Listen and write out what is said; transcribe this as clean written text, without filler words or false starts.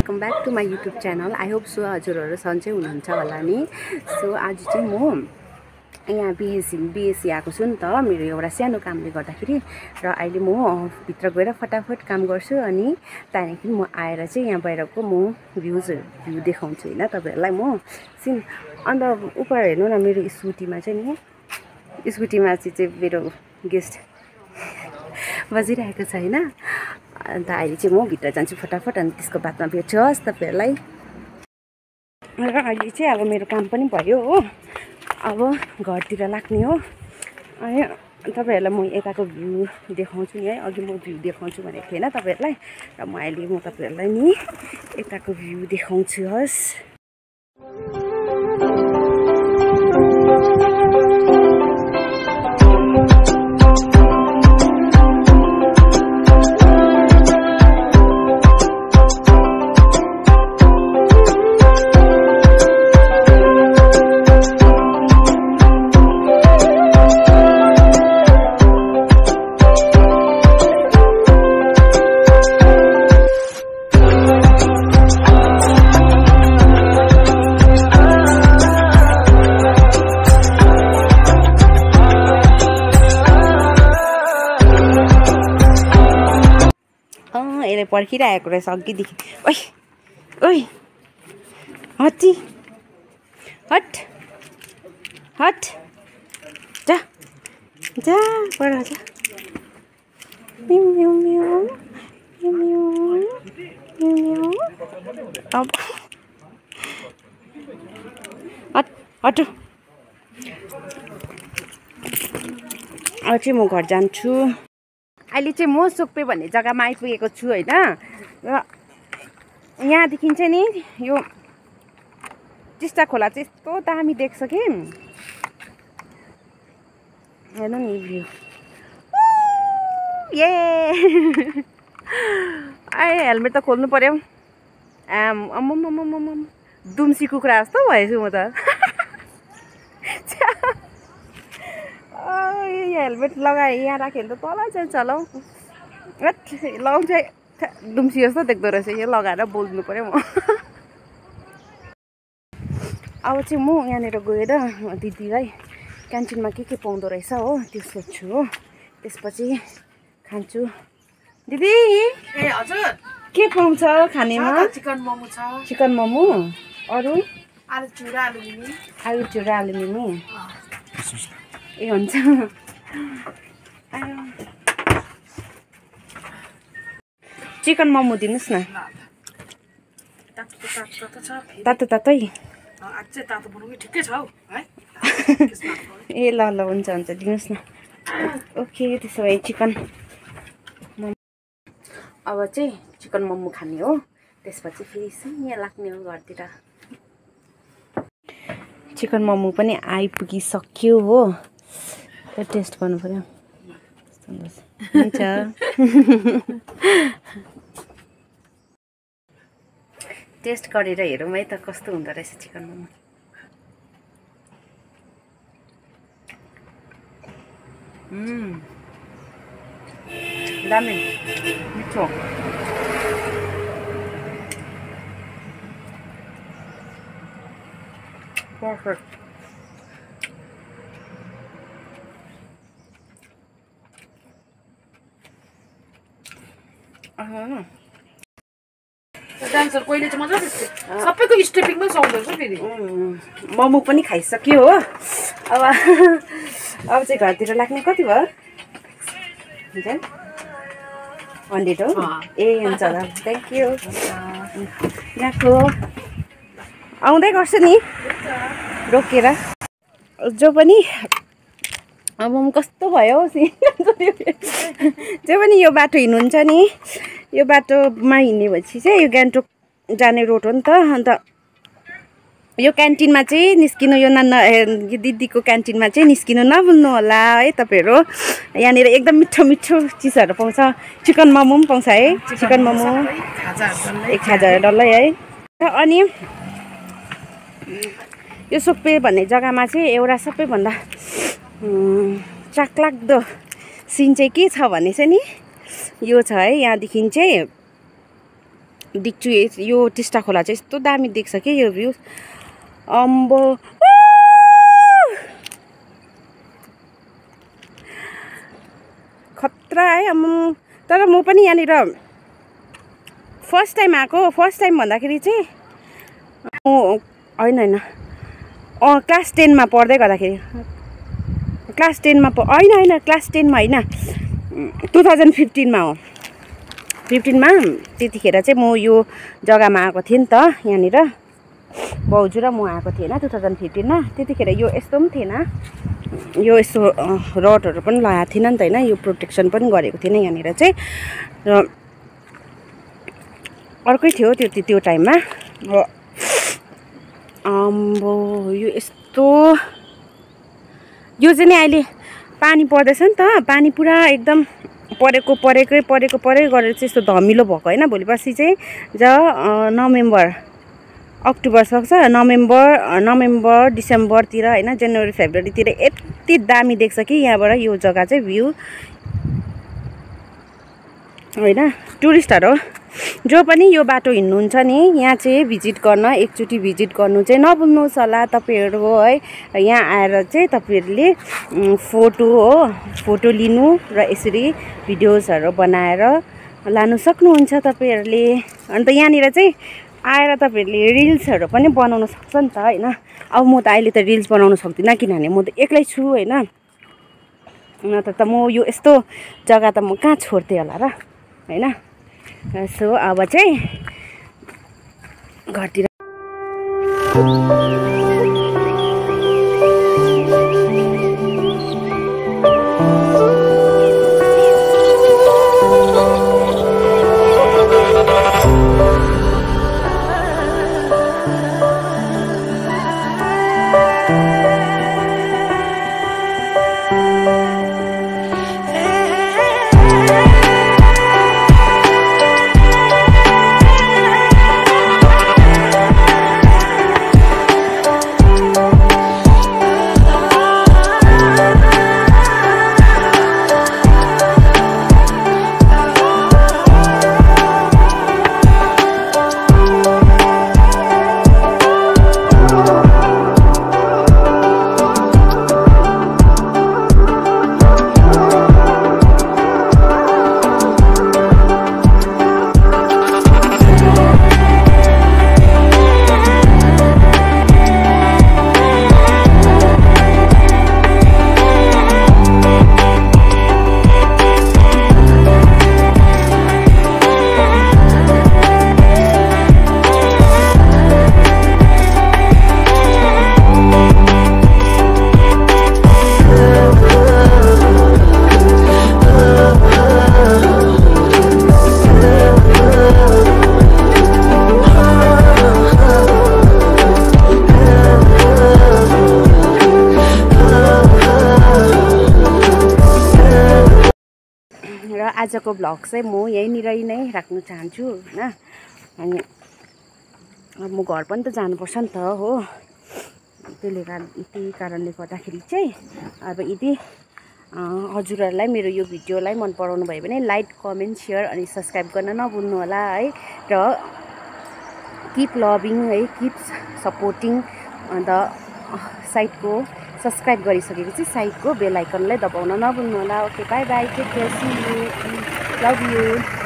Welcome back to my YouTube channel. I hope so हजुरहरू सन्चै हुनुहुन्छ होला नि। सो आज चाहिँ म यहाँ बिएससी आएको छु नि त, मेरो एउटा सानो कामले गर्दाखेरि। र अहिले म भित्र गएर फटाफट काम गर्छु अनि त्यहाँदेखि म आएर चाहिँ यहाँ बाहिरको म भ्यू देखाउँछु होइन तपाईँहरूलाई म अन्त उपर हेर्नु न, मेरो स्कुटीमा चाहिँ नि मेरो गेस्ट बजिरहेको छ होइन। अन्त अहिले चाहिँ म भित्र जान्छु फटाफट अनि त्यसको बादमा भेट्छु हस् तपाईँहरूलाई। र अहिले चाहिँ अब मेरो काम पनि भयो हो, अब घरतिर लाग्ने हो। अनि तपाईँहरूलाई म यताको भ्यू देखाउँछु नि है, अघि म भ्यू देखाउँछु भनेको थिएँ होइन तपाईँहरूलाई। र अहिले म तपाईँहरूलाई नि यताको भ्यू देखाउँछु हस्। यसले पर्खिरहेको रहेछ अघिदेखि। ओइ ओइ हटी हट हट जा जा पर जा। अब हट हट। अब चाहिँ म घर जान्छु। अहिले चाहिँ म सोक्पे भन्ने जग्गामा आइपुगेको छु होइन। र यहाँदेखि चाहिँ नि यो टिस्टा खोला चाहिँ यस्तो दामी देख्छ कि हेर्नु नि भ्यू। ए हेलमेट त खोल्नु पर्यो। दुम्सी कुखुरा जस्तो भएछु म त। हेलमेट लगाए यहाँ राख्यो भने त तल चाहिँ चलाऊ लगाउँ चाहिँ दुम्सी जस्तो देख्दो रहेछ। यो लगाएर बोल्नु पर्यो म। अब चाहिँ म यहाँनिर गएर दिदीलाई क्यान्टिनमा के पाउँदो रहेछ हो त्यो सोध्छु हो, त्यसपछि खान्छु। दिदी ए हजुर के पाउँछ खानेमा? चिकन मोमो छ। चिकन मोमो, अरू आलु चुरा आलु मिमी। ए हुन्छ। चिकन मोमो दिनुहोस् न। तातो तातै ठिकै छ हौ है। ए ल ल हुन्छ हुन्छ दिनुहोस् न। ओके त्यसो भए चिकन मोमो। अब चाहिँ चिकन मोमो खाने हो, त्यसपछि फेरि यहाँ लाग्ने हो घरतिर। चिकन मोमो पनि आइपुगिसक्यो हो, टेस्ट गर्नु पर्यो। हुन्छ टेस्ट गरेर हेरौँ है त कस्तो हुँदो रहेछ चिकन मोमो। दामी मिठो। पर्फेक्ट। डान्सर कहिले चाहिँ मजा देख्छ, सबैको स्टेपिङमा सुहाउँदो रहेछ फेरि। मोमो पनि खाइसक्यो हो। अब चाहिँ घरतिर लाग्ने कति भयो? 100 हो। ए हुन्छ ल थ्याङ्क यू। यहाँको आउँदै गर्छु नि रोकेर। जो पनि अब कस्तो भयो जो पनि यो बाटो हिँड्नुहुन्छ नि, यो बाटोमा हिँड्ने भएपछि चाहिँ यो गान्तोक जाने रोड हो नि त। अन्त यो क्यान्टिनमा चाहिँ निस्किनु, यो यो दिदीको क्यान्टिनमा चाहिँ निस्किनु नभुल्नु होला है तपाईँहरू। यहाँनिर एकदम मिठो मिठो चिजहरू पाउँछ। चिकन मोमो पनि पाउँछ है, चिकन मोमो एक खाजा डल्लै है। अनि यो सोक्पे भन्ने जग्गामा चाहिँ एउटा सबैभन्दा चाखलाग्दो सिन चाहिँ के छ भने चाहिँ नि यो छ है। यहाँदेखि चाहिँ देख्छु यो टिस्टा खोला चाहिँ यस्तो दामी देख्छ कि यो भ्यू अम्बो खतरा है तर म पनि यहाँनिर फर्स्ट टाइम आएको फर्स्ट टाइम भन्दाखेरि चाहिँ होइन क्लास 10 मा पढ्दै गर्दाखेरि क्लास 10 मा होइन क्लास 10 मा होइन 2015 मा हो 15 मा त्यतिखेर चाहिँ म यो जग्गामा आएको थिएँ नि त यहाँनिर बाउजू र म आएको थिएँ होइन 2015 मा त्यतिखेर यो यस्तो पनि थिएन यो यस्तो रडहरू पनि लगाएको थिएन नि त होइन यो प्रोटेक्सन पनि गरेको थिएन यहाँनिर चाहिँ र अर्कै थियो त्यो टाइममा र अम्बो यो यस्तो यो चाहिँ नि अहिले पानी पर्दैछ नि त पानी पुरा एकदम परेको गरेर चाहिँ यस्तो धमिलो भएको होइन भोलि पर्सि चाहिँ नोभेम्बर अक्टोबर सक्छ नोभेम्बर डिसेम्बरतिर होइन जनवरी फेब्रुअरीतिर यति दामी देख्छ कि यहाँबाट यो जग्गा चाहिँ भ्यू होइन टुरिस्टहरू जो पनि यो बाटो हिँड्नुहुन्छ नि यहाँ चाहिँ भिजिट गर्न एकचोटि भिजिट गर्नु चाहिँ नभुल्नुहोस् होला तपाईँहरू है यहाँ आएर चाहिँ तपाईँहरूले फोटो लिनु र यसरी भिडियोजहरू बनाएर लानु सक्नुहुन्छ तपाईँहरूले अन्त यहाँनिर चाहिँ आएर तपाईँहरूले रिल्सहरू पनि बनाउन सक्छ नि त होइन अब म त अहिले त रिल्स बनाउन सक्दिनँ किनभने म त एक्लै छु होइन नत्र त म यो यस्तो जग्गा त म कहाँ छोड्थेँ होला र होइन सो अब चाहिँ घरतिर आजको भ्लग चाहिँ म यहीँनिर नै राख्न चाहन्छु होइन अनि अब म घर पनि त जानुपर्छ नि त हो त्यही कारणले गर्दाखेरि चाहिँ अब यदि हजुरहरूलाई मेरो यो भिडियोलाई मन पराउनु भयो भने लाइक कमेन्ट सेयर अनि सब्सक्राइब गर्न नभुल्नु होला है र किप लभिङ है किप सपोर्टिङ अन्त साइटको सब्सक्राइब गरिसकेपछि साइडको बेल आइकनलाई दबाउन नभुल्नु होला okay bye bye take care see you love you